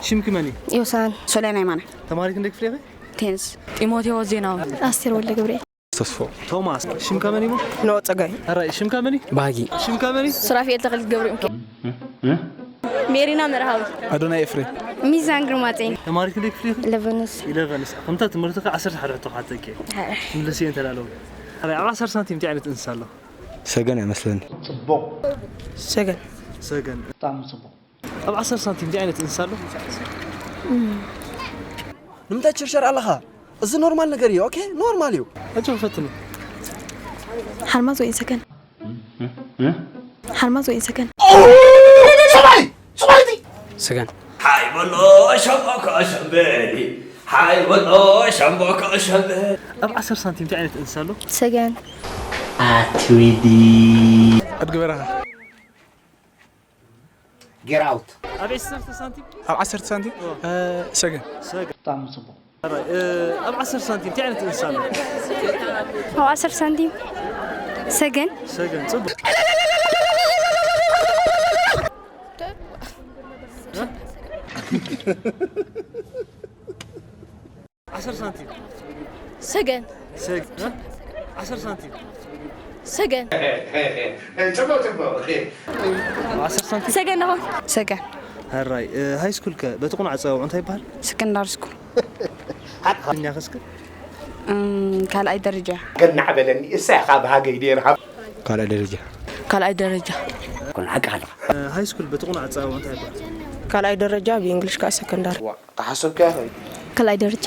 ሽምኪ መን እዩ? ዮሳን። ሶልያን ኣይማነ። ተማሪት እንደ ክፍሌ ኸ? ቴንስ። ጢሞቴዎስ ዜናዊ። ኣስቴር ወልደ ገብርኤል። ተስፎ። ቶማስ። ሽምካ መን እዩ? ኖ ጸጋይ። ኣራይ ሽምካ መን እዩ? ባህጊ። ሽምካ መን እዩ? ሱራፌል ተኽሊት ገብርኤል። ሜሪና መርሃዊ። ኣዶናይ ኤፍሬም። ሚዛን ግርማጼን። ተማሪት እንደ ክፍሌ ኸ? ኢለቨንስ። ኢለቨንስ። ከምታ ትምህርቲ ከ ዓሰርተ ሓደ ሕቶ ካተኬ። ምልስ እየ እንተላለዉ። ኣራይ ኣብ ዓሰርተ ሳንቲም እንታይ ዓይነት እንስሳ ኣሎ? ሰገን እያ መስለኒ። ጽቡቕ። ሰገን። ሰገን። ብጣዕሚ ጽቡቕ። ኣብ ዓሰርተ ሳንቲም እንታይ ዓይነት እንስሳ ኣሎ? ንምንታይ ትሽርሸር ኣለኻ? እዚ ኖርማል ነገር እዩ። ኦኬ ኖርማል እዩ። ኣጆ ፈትኒ። ሓርማዝ ወይ ሰገን? ሓርማዝ ወይ ሰገን? ሰማይ ሰማይቲ ሰገን። ሓይ በሎ ሸምበቆ ሸምበል ሓይ በሎ ሸምበቆ ሸምበል ኣብ ዓሰርተ ሳንቲም እንታይ ዓይነት እንስሳ ኣሎ? ሰገን። ኣትዊዲ ኣድጊ በረኻ ጌር ኣውት ኣብ ዕስርተ ሳንቲም ኣብ ዓሰርተ ሳንቲም እ፣ ሰገን ሰገን ብጣዕሚ ጽቡቕ እ፣ ኣብ ዓሰርተ ሳንቲም እንታይ ዓይነት እንስሳ ኣሎ? ኣብ ዓሰርተ ሳንቲም ሰገን። ሰገን ጽቡቕ ዓሰርተ ሳንቲም ሰገን። ሰገን እ? ዓሰርተ ሳንቲም ሰገን። ጽቡቕ ጽቡቕ ዓሰርተ ሳንቲም ሰገን ነኹን። ሰገን። ሕራይ ሃይ ስኩል ከ በቲ ቁኑዕ ኣጸዋውዑ እንታይ ይበሃል? ሰከንዳሪ ስኩል። እኛ ከስከ ካልኣይ ደረጃ። ገናዕ በለኒ እሳ ኢኻ ብሃገይ ዴርሃ ካልኣይ ደረጃ ካልኣይ ደረጃ። ኩን ሓቂ ኣለኻ ሃይ ስኩል በቲ ቁኑዕ ኣጸዋውዑ እንታይ ይበሃል? ካልኣይ ደረጃ ብእንግሊሽ ከዓ ሰከንዳሪ። ተሓሰብካ ካልኣይ ደረጃ።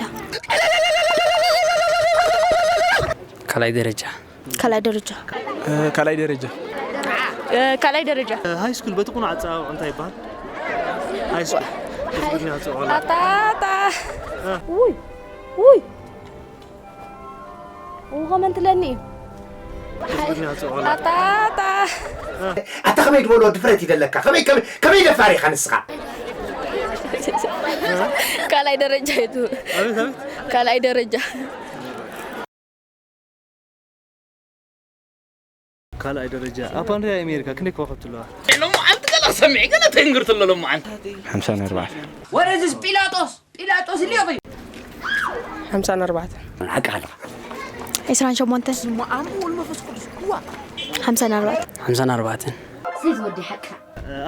ካልኣይ ደረጃ። ካልኣይ ደረጃ። ካልኣይ ደረጃ ካልኣይ ደረጃ። ሃይ ስኩል በቲ ቁኑዕ ኣጸዋውዑ እንታይ ይበሃል? ሃይ ስኩል በቲ ትግርኛ ኣጸዋውዑ ኣጣጣ። ውይ ውይ። ውኸመን ትለኒ እዩ። ኣጣጣ። ኣታ ከመይ ዝበሎ ድፍረት ይደለካ ከመይ ከመይ- ከመይ ደፋር ኢኻ ንስኻ ካልኣይ ደረጃ እዩ። ካልኣይ ደረጃ። ካልኣይ ደረጃ ኣብ ባንዴራ ኣሜሪካ ክንደይ ከዋኽብቲ ኣለዋ? ሎማዓንቲ ገላ ሰሚዒ ገለ ተንግርት ኣሎ ሎማዓንቲ ሓምሳን ኣርባዕተ ወረዝስ ጲላጦስ ጲላጦስ ሊቕ እዩ ሓምሳን ኣርባዕተ። ሓቂ ኣለኻ ዒስራን ሸሞንተ። ሓምሳን ኣርባዕተ። ሓምሳን ኣርባዕተን። እዚ ወዲ ሓቅኻ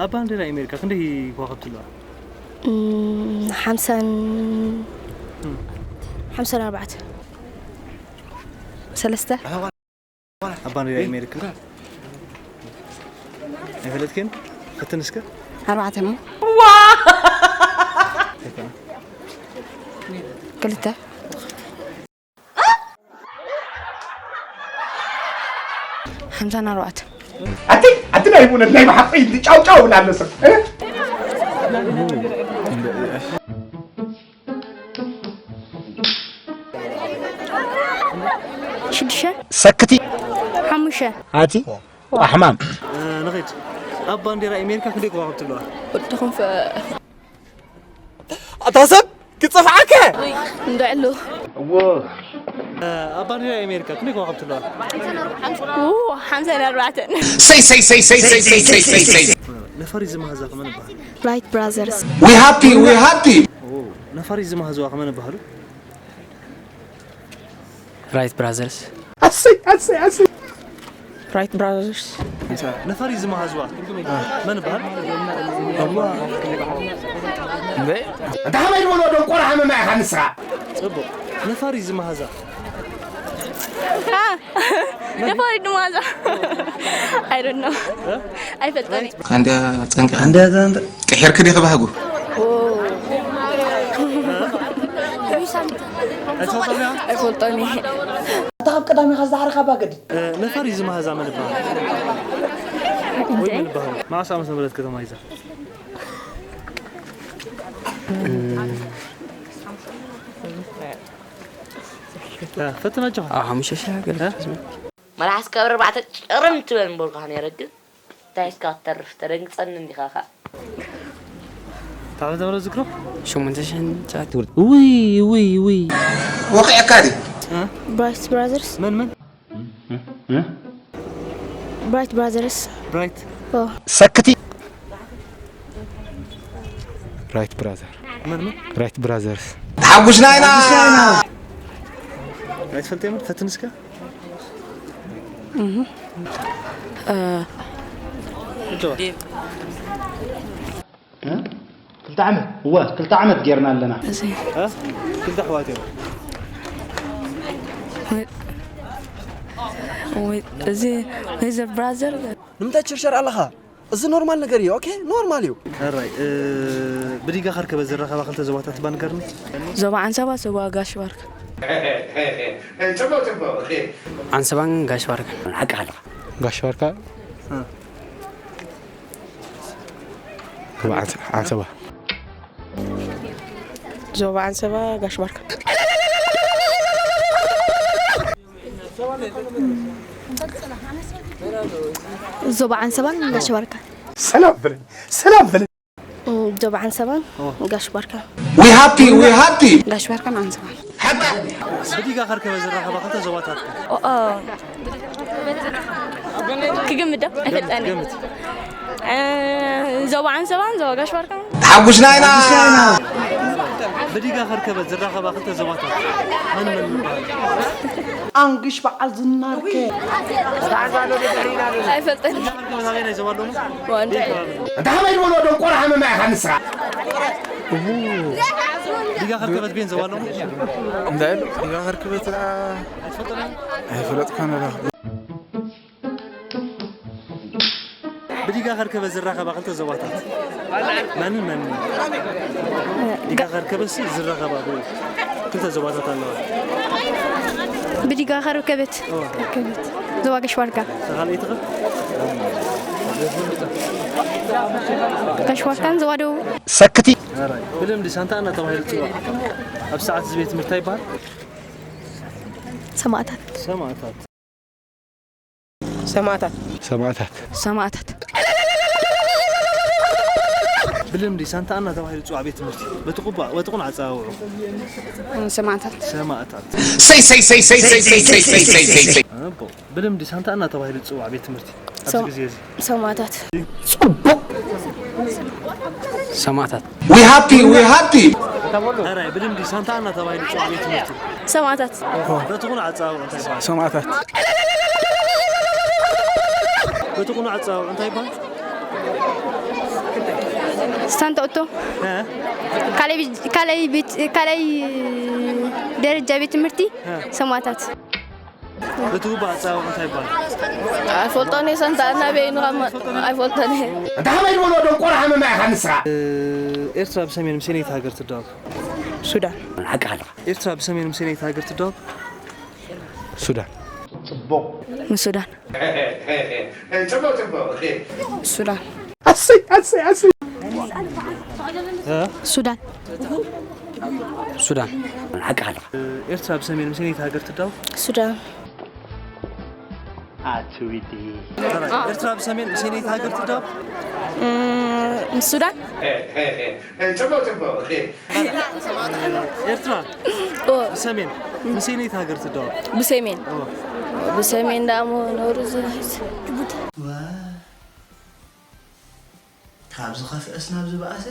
ኣብ ባንዴራ ኣሜሪካ ክንደይ ከዋኽብቲ ኣለዋ? እም፣ ሓምሳን ሓምሳን ኣርባዕተ። ሰለስተ። ኣብ ባንዴራ ኣሜሪካ ኣይፈለጥክን? ፈትን እስከ ኣርባዕተ እሞ ክልተ። ሓምሳን ኣርባዕተ። ኣቲ ኣቲ ናይ ብእውነት ናይ ብሓቂ ጫው ጫው ብላ ኣለሰብ ሽዱሽተ። ሰክቲ ሓሙሽተ። ኣቲ ኣሕማም ንኸይድ ኣብ ባንዴራ ኣሜሪካ ክንደይ ከዋኽብቲ ኣለዋ? ወዲ ክንፈ ኣታ ሰብ ክጽፍዓከ እንድዕሉ ኣብ ባንዴራ ኣሜሪካ ክንደይ ከዋኽብቲ ኣለዋ? ሓምሳን ኣርባዕተን። ሰይ ሰይ ሰይ ሰይ ሰይ ሰይ ሰይ ሰይ ነፋሪት ዝመሃዛ ከመን ይበሃል? ራይት ብራዘርስ። We happy we happy ነፋሪት ዝመሃዝዋ ከመን ይበሃሉ? ራይት ብራዘርስ። ኣሰይ ኣሰይ ኣሰይ ራይት ብራዘርስ። ነፋሪት ዝመሃዝዋ መን ይበሃል? እንተ ከመይ ዝበሎ ደንቆሮ ሃመማ ኢኻ ንስኻ ጽቡቕ ነፋሪት ዝመሃዛ ነፋሪት ዝመሃዛ። I don't know። ኣይፈልጠኒ። እንደ ጸንቂ እንደ ቅሒርክ ዲኺ ባህጉ ኣይፈልጦኒ። ኣታ ካብ ቀዳሚኻ ዝዳሕርኻ ባገድ ነፋሪት ዝመሃዛ መን ይበሃል? ወይ መን ይበሃል? መዓስ ዓመተ ምህረት ከተማ ይዛ ፈተና ጆ ኣብ ሓሙሽተ ሺሕ ገለ መራሕስ ካብ ኣርባዕተ ጭርም ትበል ምበልኩኻ ነይረ ግን እንታይ እስካ ክትተርፍ ተደንግጸኒ እንዲኻ ኸዓ ታበ ተምረ ዝክሮ ሸሞንተ ሽሕን ትሽዓተ ውይ ውይ ውይ ወቂዕካ ዲ ብራይት ብራዘርስ። መን መን ብራይት ብራዘርስ። ብራይት ሰክቲ ራይት ብራዘር መን መን? ራይት ብራዘርስ። ተሓጉስና ኢና። ኣይትፈልጥ የምር ፈትን እስከ ክልተ ዓመት እወ ክልተ ዓመት ጌርና ኣለና። ክልተ ኣሕዋት እዮም። እዚ ሄዘር ብራዘር ንምንታይ ትሽርሸር ኣለኻ? እዚ ኖርማል ነገር እዩ። ኦኬ ኖርማል እዩ። ሕራይ ብዲጋ ከርከበ ዝረኸባ ክልተ ዞባታት ባንገርኒ። ዞባ ዓንሰባ፣ ዞባ ጋሽ ባርካ። ዓንሰባን ጋሽ ባርካ። ሓቂ ኣለኻ። ጋሽ ባርካ ዓንሰባ። ዞባ ዓንሰባ ጋሽ ባርካ። ዞባ ዓንሰባን ጋሽ ባርካ። ሰላም በለን ሰላም በለን። ዞባ ዓንሰባን ጋሽ ባርካ። We happy, we happy. ጋሽ ባርካን ዓንሰባን። ብዲጋ ከርከበ ዝረኸባ ክልተ ዞባታት። ክግምት ዶ ኣይፈልጠኒ። ዞባ ዓንሰባን ዞባ ጋሽ ባርካን። ተሓጉስና ኢና። ብዲጋ ከርከበት ዝራኸባ ክልተ ዞባታት መን መን ይበሃሉ? ኣንግሽ በዓል ዝናርከ ኣይፈልጠኒ። ከርከበት ኣበየናይ ዞባ ኣለዉ? እንተ ከመይ ድበሎ ደንቆሮ ሃመማ ኢኻ ንስኻ። ዲጋ ከርከበት ቤን ዞባ ኣለዉ? እንታይ ኢሉ? ዲጋ ከርከበት ኣይፈለጥካን ኣላ። ብዲጋ ከርከበት ዝራኸባ ክልተ ዞባታት መንን መንን? ዲጋ ከርከበትሲ ዝራኸባ ክልተ ዞባታት ኣለዋ። ብዲጋ ከርከበት ከርከበት ዞባ ጋሽ ባርካ። ተኻልኢትኸ? ጋሽ ባርካን ዞባ ደቡብ። ሰክቲ። ብልምዲ ሳንታ እናተባህለ ዝፅዋዕ ኣብ ሰዓት ዝቤት ትምህርቲ ይበሃል። ሰማእታት። ሰማእታት። ሰማእታት። ሰማእታት። ሰማእታት። ብልምዲ ሳንታ እናተባህለ ዝፅዋዕ ቤት ትምህርቲ በቲ ቁባዕ ወጥቑን ኣፀዋውዑ። ሰማእታት። ሰማእታት። ሰይ ሰይ ሰይ ሰይ ሰይ ሰይ ሰይ ሰይ ሰይ ሰይ። ብልምዲ ሳንታ እናተባህለ ዝፅዋዕ ቤት ትምህርቲ ኣብዚ ግዜ እዚ ሰማእታት። ፅቡቅ። ሰማእታት። We happy, we happy. ሕራይ ብልምዲ ሳንታ እናተባህለ ዝፅዋዕ ቤት ትምህርቲ ሰማእታት። በቲ ቁኑዕ ኣፀዋውዑ እንታይ ይበሃል? ሰማእታት። በቲ ቁኑዕ ኣፀዋውዑ እንታይ ይበሃል? ሳንታ ኦቶ። ካልኣይ ደረጃ ቤት ትምህርቲ ሰማእታት። እቲ ውባ ኣፀዋውዑ እንታይ ይበሃል? ኣይፈልጦን እየ። ሳንታ እናበይ ንኸም ኣይፈልጦን እየ። እንተ ከመይ ድበሎ ደንቆሮ ሃመማ ኢኻ ንስኻ። ኤርትራ ብሰሜን ምስ ኣየነይቲ ሃገር ትዳወብ? ሱዳን። ሓቂ ኣለኻ። ኤርትራ ብሰሜን ምስ ኣየነይቲ ሃገር ትዳወብ? ሱዳን። ፅቡቕ። ምስ ሱዳን። ፅቡቕ ፅቡቕ። ሱዳን። ኣሰይ ኣሰይ ኣሰይ። ሱዳን። ሱዳን። ሓቂ ኣለኻ። ኤርትራ ብሰሜን ምስ ኣየነይቲ ሃገር ትዳወብ? ሱዳን። ኣትዊዲ። ኤርትራ ብሰሜን ምስ ኣየነይቲ ሃገር ትዳወብ? ምስ ሱዳን። ፅቡቕ ፅቡቕ። ኤርትራ ብሰሜን ምስ ኣየነይቲ ሃገር ትዳወብ? ብሰሜን። ብሰሜን ዳሞ ኖሩ ዝህዝ ካብ ዝኸፍአስ ናብ ዝበኣሰ።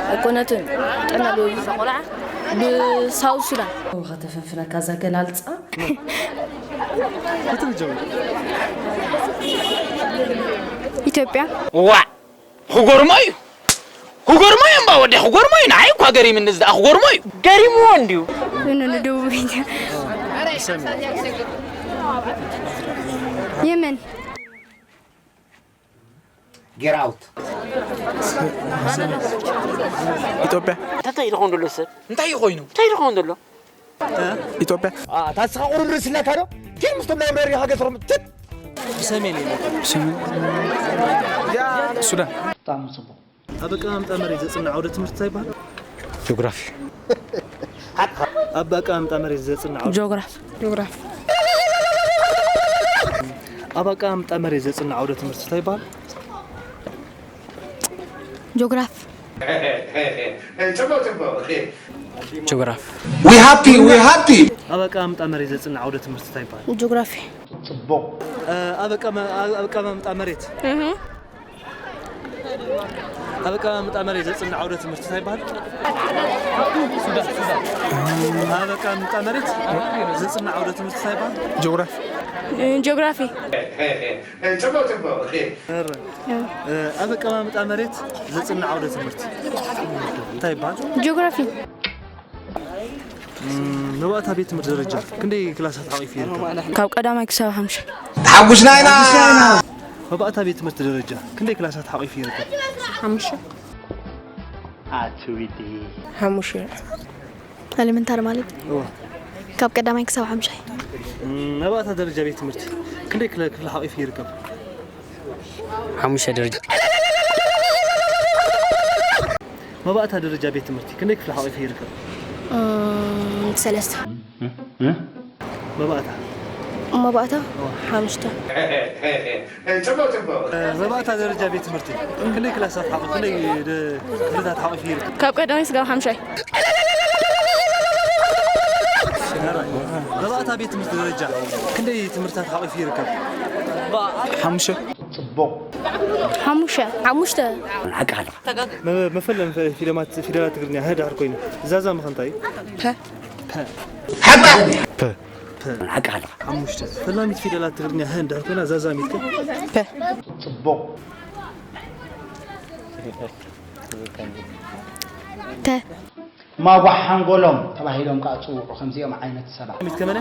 ኣይኮነትን። ጥዕና ዶ ዝዛ ቆልዓ ብሳውት ሱዳን። ከተፈንፍነካ እዛ ገላልፃ። ክትንጀው። ኢትዮጵያ። ዋ ክጎርሞ እዩ ክጎርሞ እዩ እምባ ወዲ ክጎርሞ እዩ። ንዓይ እኳ ገሪምኒ እዚ ደኣ ክጎርሞ እዩ። ገሪምዎ እንድዩ። ንደቡብ ኢትዮጵያ። የመን። Get out. ኢትዮጵያ። እንታይ ይኾን ዘሎ ሰብ? እንታይ ኮይኑ? እንታይ ይኾን ዘሎ? ኢትዮጵያ። እታ ንስኻ ቁሩብ ርእሲ ኣለካ ዶ? ኪድ ምስቶም ናይ ኣሜሪካ ገዝሮም ትት። ብሰሜን እዩ። ሰሜን። ሱዳን። ብጣዕሚ ፅቡቕ። ኣብ ኣቀማምጣ መሬት ዘፅንዕ ዓውደ ትምህርቲ እንታይ ይበሃል? ጂኦግራፊ። ኣብ ኣቀማምጣ መሬት ዘፅንዕ ዓውደ ጂኦግራፍ። ጂኦግራፍ። ኣብ ኣቀማምጣ መሬት ዘፅንዕ ዓውደ ትምህርቲ እንታይ ይበሃል? ጂኦግራፍ። ፅቡቕ ፅቡቕ። ጂኦግራፍ። We happy, we happy. ኣብ ኣቀማምጣ መሬት ዘፅንዕ ዓውደ ትምህርቲ እንታይ ይበሃል? ጂኦግራፊ። ፅቡቕ። ኣብ ኣቀማ- ኣብ ኣቀማምጣ መሬት እህ። ኣብ ኣቀማምጣ መሬት ዘጽንዕ ዓውደ ትምህርቲ እንታይ ይበሃል? ኣብ ኣቀማምጣ መሬት ዘጽንዕ ዓውደ ትምህርቲ እንታይ ይበሃል? ጂኦግራፊ። ጂኦግራፊ። ኣብ ኣቀማምጣ መሬት ዘጽንዕ ዓውደ ትምህርቲ እንታይ ይበሃል? ጂኦግራፊ። መባእታ ቤት ትምህርቲ ደረጃ ክንደይ ክላሳት ሓቒፉ ይርከብ? ካብ ቀዳማይ ክሳብ ሓምሻይ። ተሓጉስና ኢና። መባእታ ቤት ትምህርቲ ደረጃ ክንደይ ክላሳት ሓቒፉ ይርከብ? ሓሙሽተ። ኣትዊዲ ሓሙሽተ። ኤሌመንታሪ ማለት ካብ ቀዳማይ ክሳብ ሓምሻይ። መባእታ ደረጃ ቤት ትምህርቲ ክንደይ ክፍሊ ሓቒፉ ይርከብ? ሓሙሽተ ደረጃ። መባእታ ደረጃ ቤት ትምህርቲ ክንደይ ክፍሊ ሓቒፉ ይርከብ? ሰለስተ። መባእታ መባእታ ሓሙሽተ። መባእታ ደረጃ ቤት ትምህርቲ ክንደይ ክላሳት ሓቒፉ ክንደይ ክፍልታት ሓቒፉ ይርከብ? ካብ ቀዳማይ ክሳብ ሓምሻይ። መባእታ ቤት ትምህርቲ ደረጃ ክንደይ ትምህርትታት ሓቒፉ ይርከብ? ሓሙሽተ። ሓሙሽተ ሓሙሽተ። መፈለ ፊደላት ትግርኛ ሀ ድሕር ኮይኑ ዛዛ ምኸንታይ እዩ? ሓሙሽተ ፈላሚት ፊደላት ትግርኛ ሀ እንድሕር ኮይና ዛዛሚት ከ? ጽቡቕ። ተ ማጓሕ ሓንጎሎም ተባሂሎም ከዓ ፅውዑ ከምዚኦም ዓይነት ሰባት። ሚት ከመነ?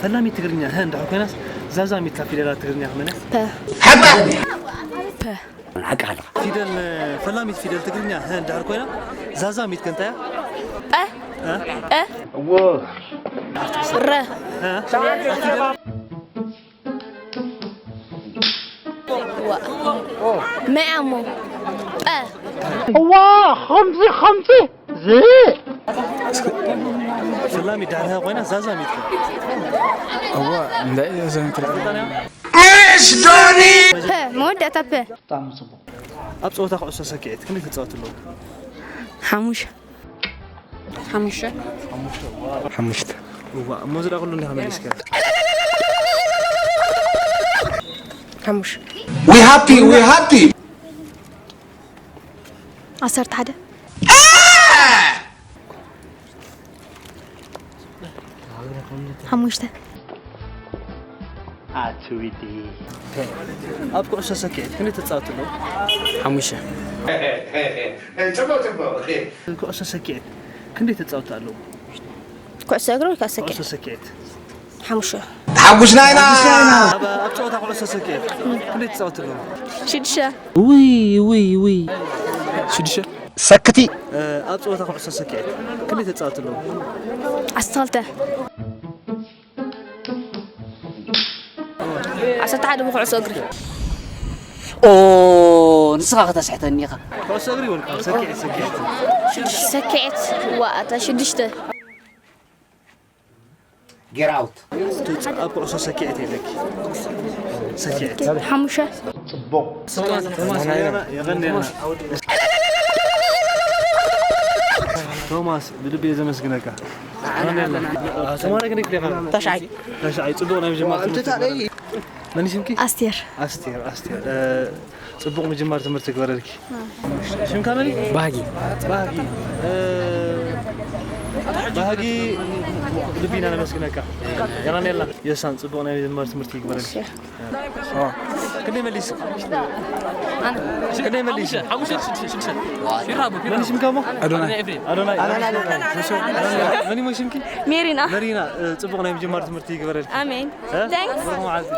ፈላሚት ትግርኛ ሀ እንድሕር ኮይናስ ዛዛሚት ካብ ፊደላት ትግርኛ ከመነ? ፐ ሓባ ፐ ፊደል ፈላሚት ፊደል ትግርኛ ሀ እንድሕር ኮይና ዛዛሚት ከንታያ? ረ መያሞ ጠ እዋ ከምዚ ከምዚ ዝ ፈላሚት ዳርሃ ኮይና ዛዛሚት እዋ እንታይ እዩ ዘንክር እሽ ዶኒ ፐ መወዳእታ ፐ ብጣዕሚ ፅቡቅ ኣብ ፀወታ ኩዕሶ ሰኪዐት ክንደይ ትፃወት ኣለዉ? ሓሙሽ ሓሙሽ ሓሙሽተ እዋ እሞ ዝዳ ኩሉ እንዲኻ መሊስካ ሓሙሽ we happy we happy ዓሰርተ ሓደ ሓሙሽተ ኣትዊዲ ኣብ ኩዕሶ ሰኪዐት ክንደይ ትፃወት ኣለዉ? ሓሙሽተ ኩዕሶ ሰኪዐት ክንደይ ትፃወት ኣለዉ? ኩዕሶ እግሪ ወይ ከዓ ሰኪዐት ኩዕሶ ሰኪዐት ሓሙሽተ ተሓጉስና ኢና ኣብ ኣብ ፀወታ ኩዕሶ ሰኪዐት ክንደይ ትፃወት ኣለዉ? ሽዱሽተ ውይ ውይ ውይ ሽዱሽተ ሰክቲ ኣብ ፀወታ ኩዕሶ ሰኪዐት ክንደይ ትፃወት ኣለዉ? ዓሰርተ ክልተ ዓሰርተ ሓደ ብኩዕሶ እግሪ ኦ ንስኻ ከተስሕተኒ ኢኻ ኩዕሶ እግሪ ይበልኩ ሰኪዐት ሰኪዐት ሰኪዐት ዋ ኣታ ሽዱሽተ ጌር ኣውት ኣብ ኩዕሶ ሰኪዐት የለኪ ሰኪዐት ሓሙሽተ ፅቡቅ የቐንየልና ቶማስ ብልቢ እየ ዘመስግነካ ተማሪ ክንደይ ክፍሊ ኢኻ? ታሽዓይ ታሽዓይ ፅቡቕ ናይ ምጅማር ትምህርቲ ግበረልኪ። መን እዩ ሽምኪ? ኣስቴር ኣስቴር ኣስቴር እ፣ ፅቡቕ ምጅማር ትምህርቲ ግበረልኪ። ሽምካ መን እዩ? ባህጊ ባህጊ እ፣ ባህጊ ልቢና ነመስግነካ። የቐንየልና የሳን ፅቡቕ ናይ ምጅማር ትምህርቲ ይግበረልኪ። ክንደይ መሊስ ክንደይ መሊስ መሊስ ምካሞ ኣዶናይ ኣዶናይ መን ይሞ ሽምኪ ሜሪና መሪና እ፣ ፅቡቕ ናይ ምጅማር ትምህርቲ ይግበረልኪ ኣሜን እ? ታንክስ ብሩኽ መዓልቲ